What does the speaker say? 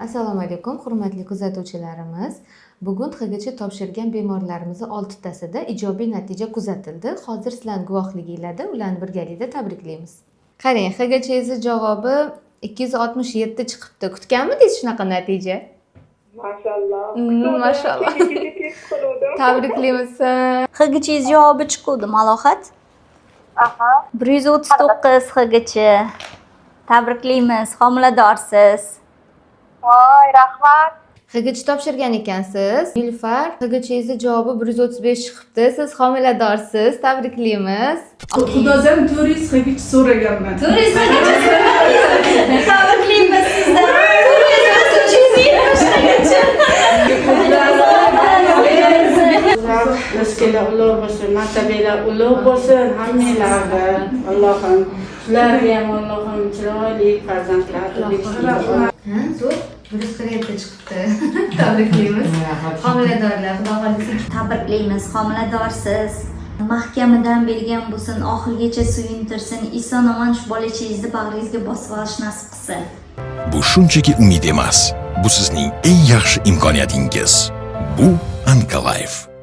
Assalomu alaykum, hurmatli kuzatuvchilarimiz. Bugun HGC topshirgan bemorlarimizni oltitasida ijobiy natija kuzatildi. Hozir sizlarni guvohliginglarda ularni birgalikda tabriklaymiz. Qarang, HGCingizni javobi 267 chiqibdi. Kutganmidingiz shunaqa natija? Mashalloh. Mashalloh. Kecha kecha test qiluvdim. Tabriklaymiz. HGChingiz javobi chiquvdi, Malohat. 139 HGC. Tabriklaymiz, homiladorsiz. Voy, rahmat. HGC topshirgan ekansiz. Nilufar, HGCingizni javobi 135 chiqibdi. Siz homiladorsiz. Tabriklaymiz. Xudodan 400 HGC so'raganman. 400 HGC. Tabriklaymiz sizni. 370 HGC. Rizqinglar ulug' bo'lsin, martabanglar ulug' bo'lsin hammanglarga. Allohim sizlarga ham, Allohim, chiroyli farzandlar bersin. Ha, zo'r. 147 chiqibdi. Tabriklaymiz. Homiladorlar, Xudo xohlasa. Tabriklaymiz, homiladorsiz. Mahkamidan bergan bo'lsin, oxirigacha suyuntirsin. Eson omon shu bolachangizni bag'ringizga bosib olish nasib qilsin. Bu shunchaki umid emas. Bu sizning eng yaxshi imkoniyatingiz. Bu Ankalife.